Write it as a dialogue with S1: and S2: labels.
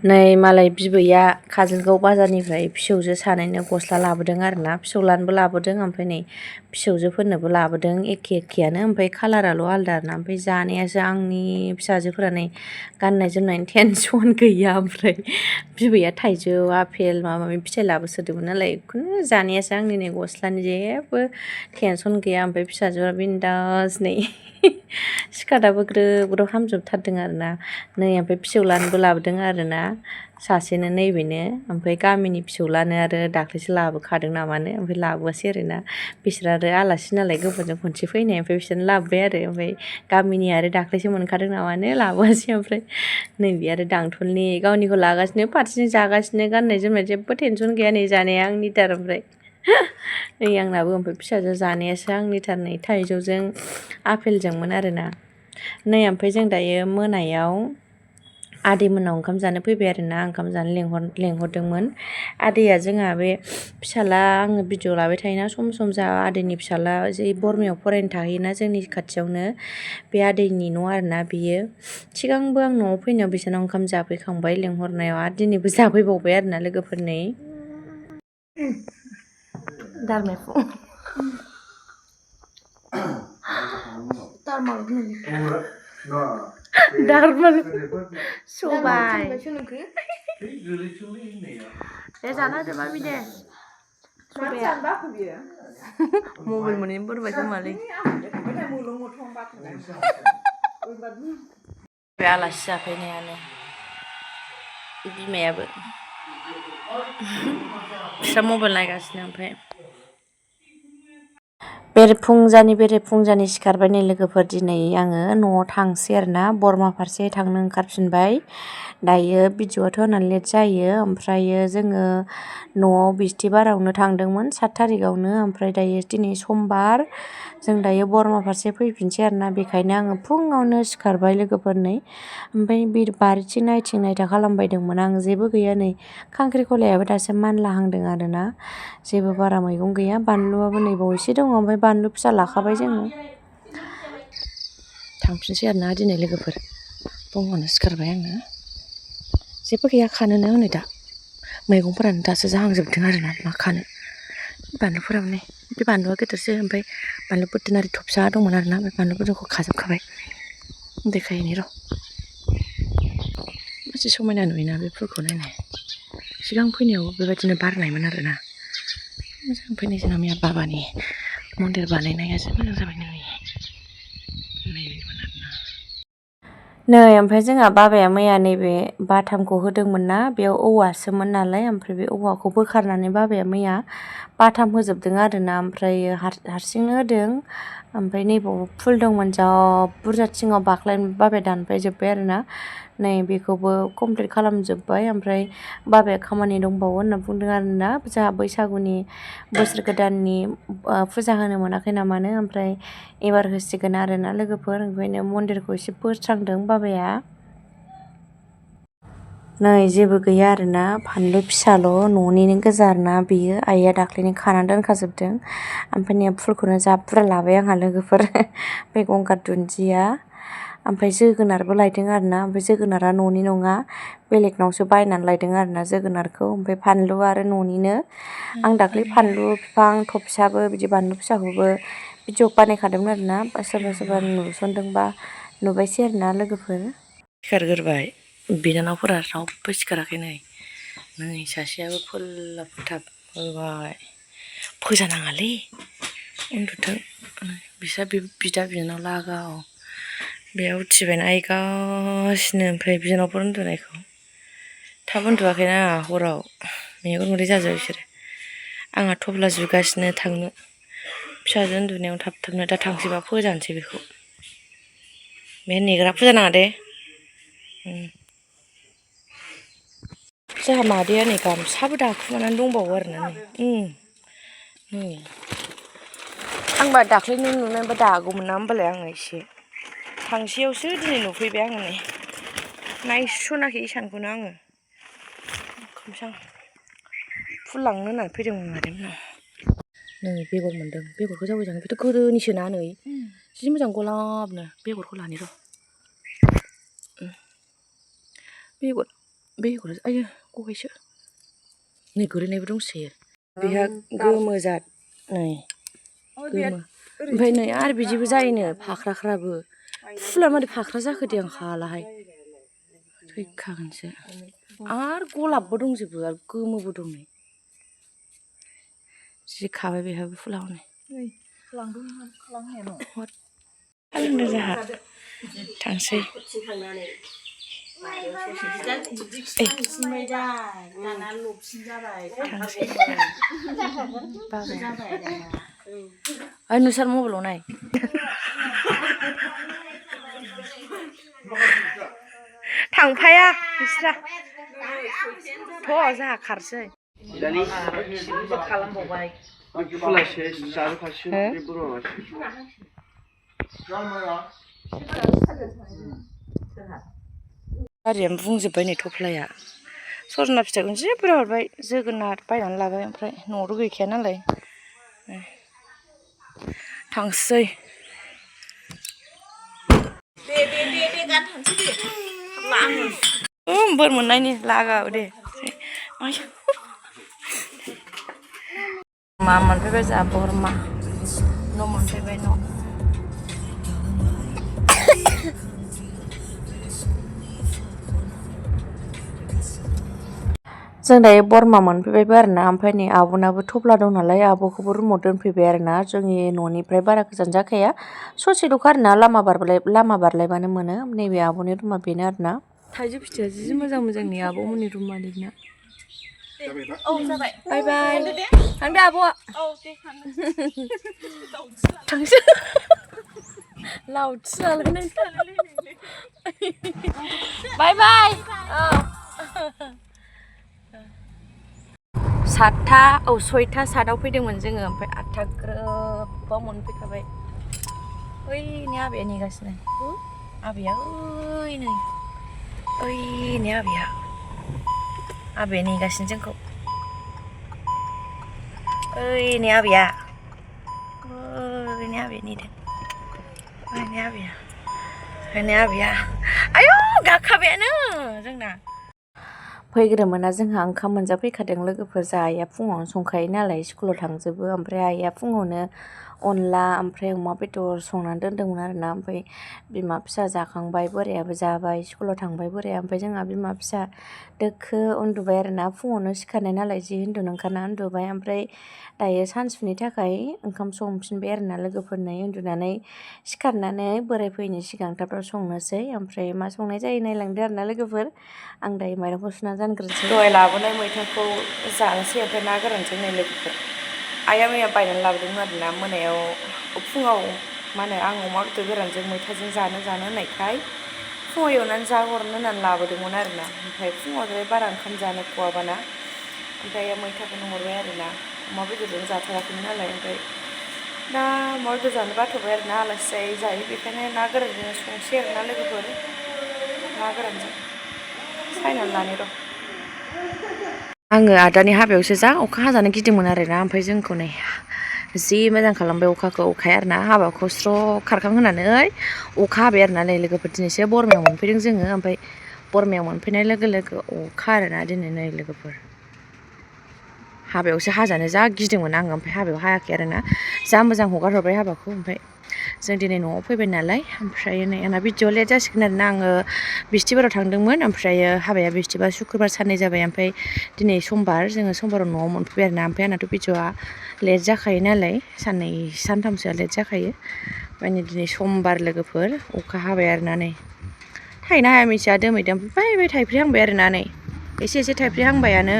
S1: नै मालाय बिबैया काजोलगाव बाजारनिफ्राय फिसौजो सानैनो गस्ला लाबोदों आरोना फिसौलानोबो लाबोदों ओमफ्राय नै फिसौजोफोरनोबो लाबोदों एखेयानो ओमफ्राय कालाराल' आलदा आरोना ओमफ्राय जानायासो आंनि फिसाजोफोरा नै गाननाय जोमनायनि टेनसन गैया ओमफ्राय बिबैया थाइजौ आपेल माबा माबि फिथाइ लाबोसोदोंमोन नालाय खुनु जानायासो आंनि नै गस्लानि जेबो टेनसन गैया ओमफ्राय फिसाजोआ बिन्दास नै सिखादाबो ग्रोब ग्रोब हामजोबथारदों आरोना नै ओमफ्राय फिसौलानोबो लाबोदों आरोना सासेनो नैबेनो ओमफ्राय गामिनि फिसौलानो आरो दाख्लैसो लाबोखादों नामानो ओमफ्राय लाबोआसै आरोना बिसोर आरो आलासि नालाय गोबावजों खनसे फैनाय ओमफ्राय बिसोरनो लाबोबाय आरो ओमफ्राय गामिनि आरो दाख्लैसो मोनखादों नामानो लाबोआसै ओमफ्राय नैबे आरो दांथलनि गावनिखौ लागासिनो फारसेथिं जागासिनो गाननाय जोमनाय जेबो टेनसन गैया नै जानाया आंनिथार ओमफ्राय नै आंनाबो ओमफ्राय फिसाजो जानायासो आंनिथार नै थाइजौजों आपेलजोंमोन आरोना नै ओमफ्राय जों दायो मोनायाव आदैमोननाव ओंखाम जानो फैबाय आरोना ओंखाम जानो लेंहरदोंमोन आदैया जोंहा बे फिसाला आङो भिडिअ लाबाय थायोना सम सम जोंहा आदैनि फिसाला जै बरमायाव फरायनो थाहैयोना जोंनि खाथियावनो बे आदैनि न' आरोना बियो सिगांबो आं न'आव फैनायाव बिसोरनाव ओंखाम जाफैखांबाय लेंहरनायाव आरो दिनैबो जाफैबावबाय आरोना लोगोफोरनै दारमाइखौ सबाय दे जाना होदो मामि दे सबाया मबाइल मोनैनो बोरबाय खोमालै बे आलासि जाफैनायानो बिमायाबो बिस्रा मबाइल नायगासिनो ओमफ्राय बेरे-फुंजानि सिखारबाय नै लोगोफोर दिनै आङो न'आव थांसै आरोना बरमा फारसे थांनो ओंखारफिनबाय दायो भिडिअ'आथ' होना लेट जायो ओमफ्रायो जोङो न'आव बिस्थिबारावनो थांदोंमोन 7 थारिखआवनो ओमफ्राय दायो दिनै समबार जों दायो बरमा फारसे फैफिनसै आरोना बेखायनो आङो फुङावनो सिखारबाय लोगोफोरनै ओमफ्राय बारिथिं नायथा खालामबायदोंमोन आं जेबो गैया नै खांख्रिखलायाबो दासो मानलाहांदों आरोना जेबो बारा मैगं गैया बानलुआबो नै बाव एसे दङ ओमफ्राय बानलु फिसा लाखाबाय जोङो थांफिनसै आरोना दिनै लोगोफोर फुङावनो सिखारबाय आङो जेबो गैया खानोनो हनै दा मैगंफोरानो दासो जाहांजोबदों आरोना मा खानो बानलुफोराबो नै बे बानलुआ गिदिरसो ओमफ्राय बानलु बोरदोनारि थफसा दंमोन आरोना बे बानलु बोरदोनखौ खाजोबखाबाय देखायहैनि र' एसे समायना नुयोना बे फुलखौ नायनाय सिगां फैनायाव बेबायदिनो बारनायमोन आरोना मोजां फैनाय जोंना मैया बाबानि मन्दिर बानायनाया जोबोद मोजां जाबाय नै ओमफ्राय जोंहा बाबाया मैया नैबे बाथामखौ होदोंमोन ना बेयाव औवासोमोन नालाय ओमफ्राय बे औवाखौ बोखारनानै बाबाया मैया बाथाम होजोबदों आरोना ओमफ्राय हारसिंनो होदों ओमफ्राय नैबाव फुल दंमोन जा बुरजा थिङाव बाख्लायनो बाबाया दानफायजोब्बाय आरोना नै बेखौबो कमप्लिट खालामजोब्बाय ओमफ्राय बाबाया खामानि दंबावो होनना बुंदों आरोना जोंहा बैसागुनि बोसोर गोदाननि फुजा होनो मोनाखै नामानो ओमफ्राय एबार होसिगोन आरोना लोगोफोर ओंखायनो मन्दिरखौ एसे बोस्रांदों बाबाया नै जेबो गैया आरोना फानलु फिसाल' न'निनो गोजा आरोना बेयो आइया दाख्लैनो खानानै दोनखाजोबदों ओमफ्राय नै फुलखौनो जा बुरजा लाबाय आंहा लोगोफोर बे गंगार दुन्दिया ओमफ्राय जोगोनारबो लायदों आरोना ओमफ्राय जोगोनारा न'नि नङा बेलेगनावसो बायनानै लायदों आरोना जोगोनारखौ ओमफ्राय फानलु आरो न'निनो आं दाख्लै फानलु बिफां थफसाबो बिदि बानलु फिसाखौबो भिडिअ बानायखादोंमोन आरोना सोरबा नुसनदोंबा नुबायसै आरोना लोगोफोर सिखारग्रोबाय बिनानावफोरा रावबो सिखाराखै नै सासेयाबो फोल्लाब फोथाब होबाय फोजानाङालै उन्दुथों बिसा बिदा बिनानाव लागाव बेयाव उथिबायना आइगासिनो ओमफ्राय बिनानावफोर उन्दुनायखौ थाब उन्दुवाखैना हराव मेगन मोदै जाजोब्बाय बिसोरो आंहा थफ्ला जुगासिनो थांनो फिसाजो उन्दुनायाव थाबनो दा थांसैबा फोजानोसै बेखौ बे नेग्रा फोजानाङा दे जोंहा मादैया नै गामसाबो दाखुमानानै दंबावो आरोना नै आंबा दाख्लैनो नुनायबा दागौमोन ना होमबालाय आङो एसे थांसेयावसो दिनै नुफैबाय आङो नै नायस'नाखै इसानखौनो आङो खोमसां फुल लांनो होननानै फैदोंमोन मादैमोननाव नै बेगर मोनदों बेगरखौ जावैजानो बेथ' गोदोनिसोना नै जि मोजां गलाबनो बेगरखौ लानि र' बेगर आयो गबायसो नै गोलैनायबो दंसोयो बेहा गोमो जाद नै गोमो ओमफ्राय नै आरो बिदिबो जायोनो फाख्राख्राबो फुला मारै फाख्रा जाखो दे आं हालाहाय थैखागोनसो आरो गलाबबो दंजोबो आरो गोमोबो दं नै जि खाबाय बेहाबो फुला हनै खालामदों जोंहा थांसै नोंसोर मबाइलाव नाय थांफाया बिस्रा थ' जोंहा खारसै खालामबावबाय गारियानो बुंजोब्बाय नै थफ्लाया सजना फिथाइखौनो जि बुरजा हरबाय जोगोनार बायनानै लाबाय ओमफ्राय न'आवथ' गैखाया नालाय थांसै बोर मोननायनि लागाव दे मा मोनफैबाय जोंहा बोरमा न' मोनफैबाय न' जों दायो बोरमा मोनफैबायबो आरोना ओमफ्राय नै आब'नाबो थफ्ला दं नालाय आब'खौबो रुमाव दोनफैबाय आरोना जोंनि न'निफ्राय बारा गोजान जाखाया ससेल'खा आरोना लामा बारलायबानो मोनो नैबे आब'नि रुमा बेनो आरोना थाइजौ फिथाइया जि मोजां मोजांनि आब'मोननि रुमानिना बाय बाय थांदो आब'आ थांसै लावथि लालायनाय बाय बाय सातथा सयथा सातआव फैदोंमोन जोङो ओमफ्राय 8था ग्रोबाव मोनफैखाबाय ओइनि आबैया नेगासिनो आबैया ओइनि आबैया नेगासिनो जोंखौ ओइनि आबैया नेदों ओइनि आबैया आयौ गाखाबायानो जोंना फैग्रोमोना जोंहा ओंखाम मोनजाफैखादों लोगोफोर जा आइया फुङावनो संखायो नालाय स्कुलाव थांजोबो ओमफ्राय आइया फुङावनो अनला ओमफ्राय अमा बेदर संनानै दोनदोंमोन आरोना ओमफ्राय बिमा फिसा जाखांबाय बोरायाबो जाबाय स्कुलाव थांबाय बोराया ओमफ्राय जोंहा बिमा फिसा दोखो उन्दुबाय आरोना फुङावनो सिखारनाय नालाय जि उन्दुनो ओंखारना उन्दुबाय ओमफ्राय दायो सानसुनि थाखाय ओंखाम संफिनबाय आरोना लोगोफोरनो उन्दुनानै सिखारनानै बोराय फैनो सिगां थाब संनोसै ओमफ्राय मा संनाय जायो नायलांदो आरोना लोगोफोर आं दायो माइरंखौ सुना जानग्रोनोसै दहाय लाबोनाय मैथाखौ जानोसै ओमफ्राय ना गोरानजों नै लोगोफोर आइया मैया बायनानै लाबोदोंमोन आरोना मोनायाव फुङाव मा होनो आं अमा बेदर गोरानजों मैथाजों जानो होननायखाय फुङाव एवनानै जाहरनो होननानै लाबोदोंमोन आरोना ओमफ्राय फुङावहाय बारा ओंखाम जानो खवाबाना ओमफ्राय मैथाखौनो हरबाय आरोना अमा बेदरजों जाथाराखैमोन नालाय ओमफ्राय दा अमा बेदर जानो बाथ'बाय आरोना आलासि जायो बेखायनो ना गोरानजों संसै आरोना लोगोफोर ना गोरानजों सायनानै लानि र' आङो आदानि हाबायावसो जा अखा हाजानो गिदोंमोन आरोना ओमफ्राय जोंखौ नै जि मोजां खालामबाय अखाया आरोना हाबाखौ स्र' खारखांहोनानै अखा हाबाय आरोना नै लोगोफोर दिनैसो बरमायाव मोनफैदों जोङो ओमफ्राय बरमायाव मोनफैनाय लोगो लोगो अखा आरोना दिनै नै लोगोफोर हाबायावसो हाजानो जा गिदोंमोन आङो ओमफ्राय हाबायाव हायाखै आरोना जा मोजां हगार हरबाय हाबाखौ ओमफ्राय जों दिनै न'आव फैबाय नालाय ओमफ्राय नै आंना भिडिअ'आ लेट जासिगोन आरोना आङो बिस्थिबाराव थांदोंमोन ओमफ्रायो हाबाया बिस्थिबार सुक्रुबार साननै जाबाय ओमफ्राय दिनै समबार जोङो समबाराव न'आव मोनफैबाय आरोना ओमफ्राय आंनाथ' भिडिअ'आ लेट जाखायो नालाय साननै सानथामसोआ लेट जाखायो ओमफ्राय नै दिनै समबार लोगोफोर अखा हाबाय आरोना नै थाइनो हाया मिथिया दोमैदों बाय थाइफ्रिहांबाय आरोना नै एसे थाइफ्रिहांबायानो